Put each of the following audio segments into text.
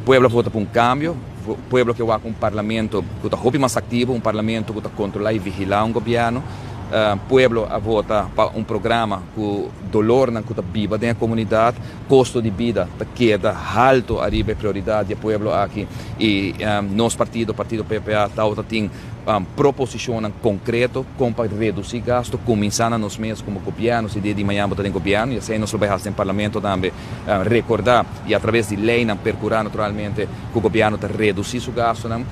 Pueblo a vota pa un cambio, pueblo ke wak un parlamento cu ta hopi mas activo, un parlamento cu ta controla y vigila un gobierno. Pueblo a vota pa un programa cu dolornan cu ta biba den e comunidad, costo di bida ta keda halto ariba e prioridad di e pueblo aki y nos partido, partido PPA, tawata tin proposicionnan concreto con pa reduci gasto, cuminsa na nos mes como gobierno, si dia di mañana bo ta den gobierno y esey nos lo bay haci den parlamento tambe, recorda y a traves di leynan percura naturalmente cu gobierno ta reduci su gastonan.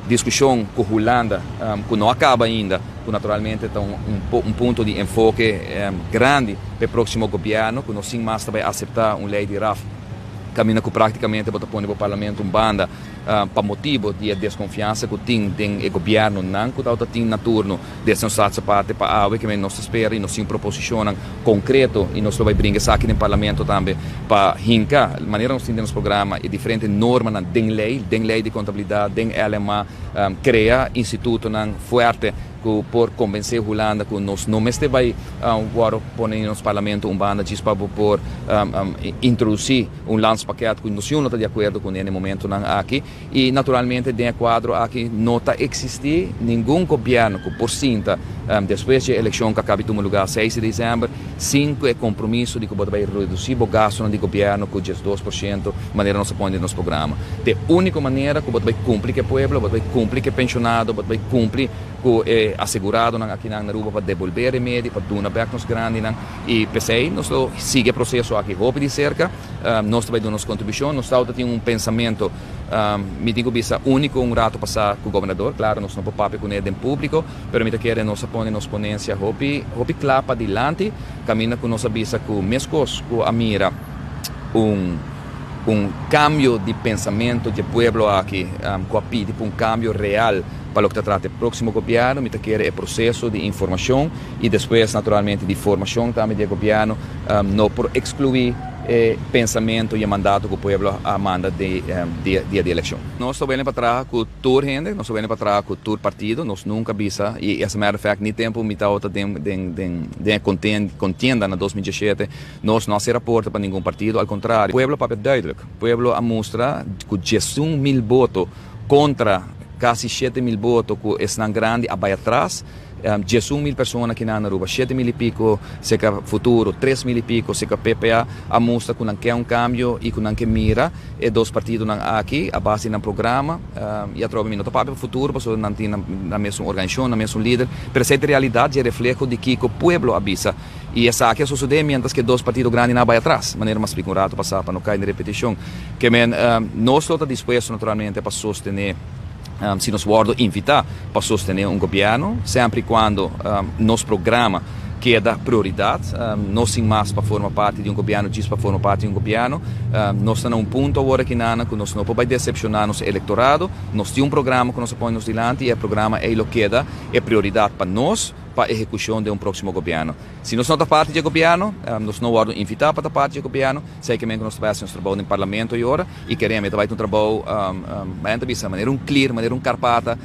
Discusion cu Hulanda cu no a caba ainda, cu naturalmente ta un punto di enfoke grandi pa e proximo gobierno, cu no sin mas ta bay acepta un ley di RAF caminda cu practicamente bo ta pone bo parlamento un banda pa motibo di e desconfiansa cu tin den e gobiernonan cu tawata tin na turno desde nos laatste parte pa awe ke men nos ta spera y nos tin proposicionnan concreto y nos lo bay bringa esaki den parlamento tambe pa hinca manera nos tin den nos programa e diferente normanan den ley, den ley di contabilidad, den LMA, crea institutonan fuerte cu por convence Hulanda cu nos no mester bay worde pone nos parlamento un banda djis pa bo por introduci un landspakket cu nos no ta di acuerdo cune na e momentonan aki y naturalmente den e cuadro aki no ta existi ningun gobierno cu por sinta despues di e eleccion cu a caba di tuma lugar 6 di december sin cu e compromiso di cu bo ta bay reduci bo gastonan di gobierno cu 12% manera nos a pone den nos programa. Ta e unico manera cu bo ta bay cumpli cu e pueblo, bo ta bay cumpli cu e pensionado, bo ta bay cumpli cu e aseguradonan akinan na Aruba pa debolbe remedi, pa duna bek nos grandinan y p'esey nos lo sigui e proceso aki hopi di cerca. Nos ta bay duna nos contribucion. Nos tawata tin un pensamento, mi tin cu bisa unico un rato pasa cu gobernador. Claro, nos no por papia cune den publico, pero mi ta kere nos a pone nos ponencia hopi, hopi cla padilanti, caminda cu nos a bisa cu mescos cu a mira un cambio di pensamento dje pueblo aki, cu a pidi pa un cambio real pa loke ta trata e proximo gobierno, mi ta kere e proceso di informacion y despues naturalmente di formacion tambe di e gobierno no por exclui e pensamento y e mandato cu pueblo a manda di dia di eleccion. Nos ta wene pa traha cu tur hende, nos ta wene pa traha cu tur partido, nos nunca bisa, y as a matter of fact ni tempo mi tabata den e contienda na 2017, nos no a cera porta pa ningun partido, al contrario, pueblo a papia duidelijk, pueblo a mustra cu 11.000 boto contra casi 7.000 boto cu esnan grandi a bay atras, 11.000 persona aki na Aruba, 7.000 y pico cerca Futuro, 3.000 y pico cerca PPA, a mustra cu nan ke un cambio y cu nan ke mira e dos partidonan aki a base di nan programa, y atrobe mi no ta papia pa Futuro pasobra nan tin nan mes un organisacion, nan mes un lider, pero esey ta realidad dje refleho di kico pueblo a bisa y esaki a sucede mientras cu e dos partido grandinan a bay atras, manera mi a splica un rato pasa pa no cay den repeticion. Ke men nos lo ta dispuesto naturalmente pa sostene, si nos wordo invita pa sostene un gobierno, semper y cuando nos programa keda prioridad, no sin mas pa forma parti di un gobierno djis pa forma parti di un gobierno. Nos ta na un punto awor aki nana cu nos no por bay decepciona nos electorado. Nos tin un programa cu nos a pone nos dilanti y e programa ey lo keda e prioridad pa nos pa ehecucion den un proximo gobierno. Si nos no ta parti di e gobierno, nos no wordo invita pa ta parti di e gobierno, esey ke men cu nos ta bay haci nos trabou den parlamento y ora y kereme ta bay ta un trabou, mañana ta bisa manera un klier, manera un carpata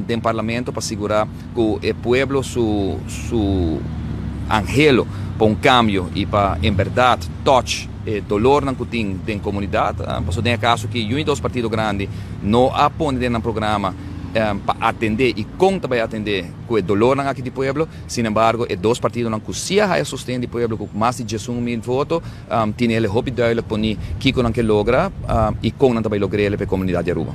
den parlamento pa sigura cu e pueblo su anhelo pa un cambio y pa en berdad touch e dolornan cu tin den comunidad, pasobra den e caso aki yu y dos partido grandi no a pone den nan programa pa atende y con ta bay atende cu e dolornan aki di pueblo. Sin embargo, e dos partidonan cu si a haya sosten di pueblo cu mas di 11.000 voto, tin ele hopi duidelijk poni kico nan ke logra y con nan ta bay logrele pa e comunidad di Aruba.